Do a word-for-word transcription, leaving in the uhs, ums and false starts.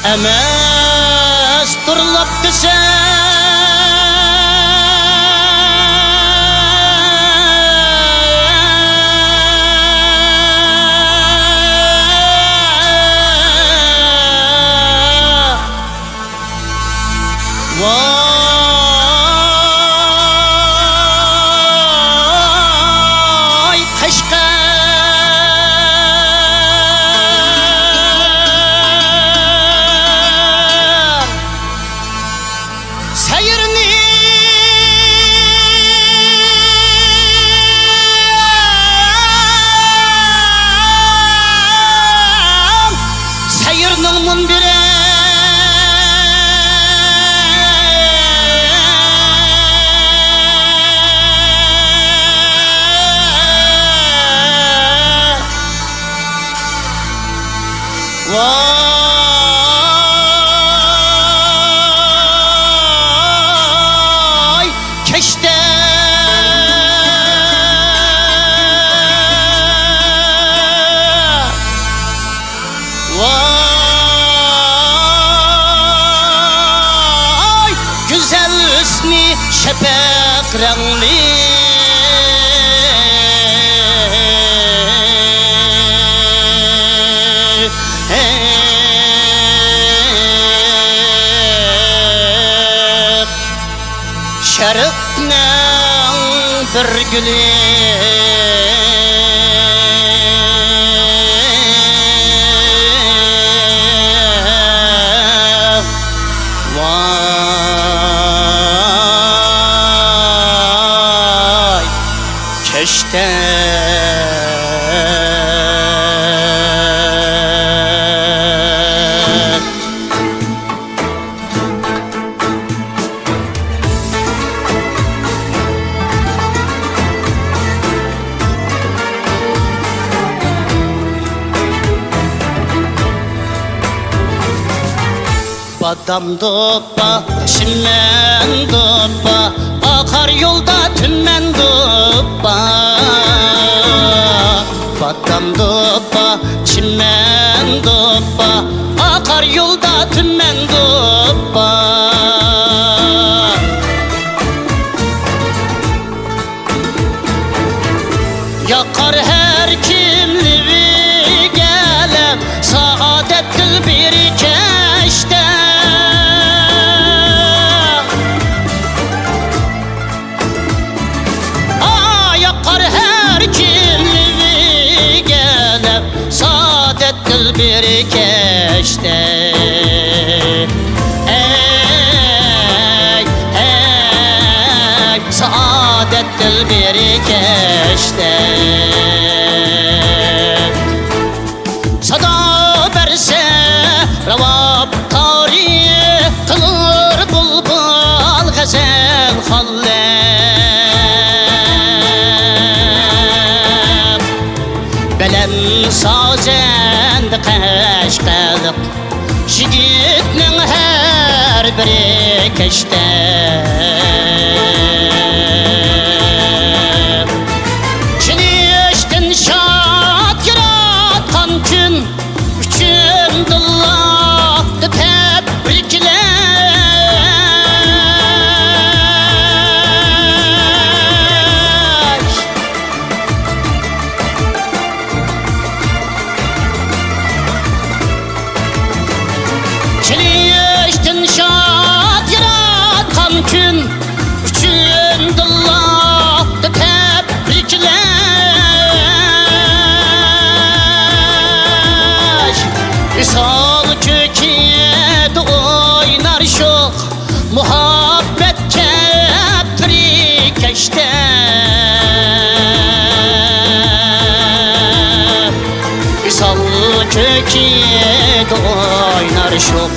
ئەمەس تۇرلاپ دېسە، ۋاي قەشقەر سەيرنى، سەيرنىڭ مۇنبىرى. ۋاي كەشتە، ۋاي گۈزەل ھۆسنى شەپەق رەڭلىك. شەرقنىڭ بىر گۈلى. ۋاي كەشتە. بادام دوپپا، چىمەن دوپپا، ئاقار يولدا تۈمەن دوپپا. بادام دوپپا، چىمەن دوپپا، ئاقار يولدا تۈمەن دوپپا. ياقار ھەر كىم لېۋىگە لەپ، سائادەت دىلبىرى كەشتە. ئا، ياقار ھەر كىم لېۋىگە لەپ، سائادەت دىلبىرى كەشتە. ئەي، ئەي، سائادەت دىلبىرى كەشتە. سادا بەرسە راۋاب تارى، قىلۇر بۇلبۇل غەزەل خاللەپ. بەلەن سازەندە قەشقەرلىق يىگىتنىڭ ھەر بىرى كەشتە. چېلىشتىن شاد ياراتقان كۈن ئۈچۈن دىللاردا تەبرىكلەش. چېلىشتىن شاد ياراتقان كۈن ئۈچۈن دىللاردا تەبرىكلەش. ۋىسال كۆكىدە ئوينار شوخ مۇھەببەت كەپتىرى كەشتە. ۋىسال كۆكىدە ئوينار شوخ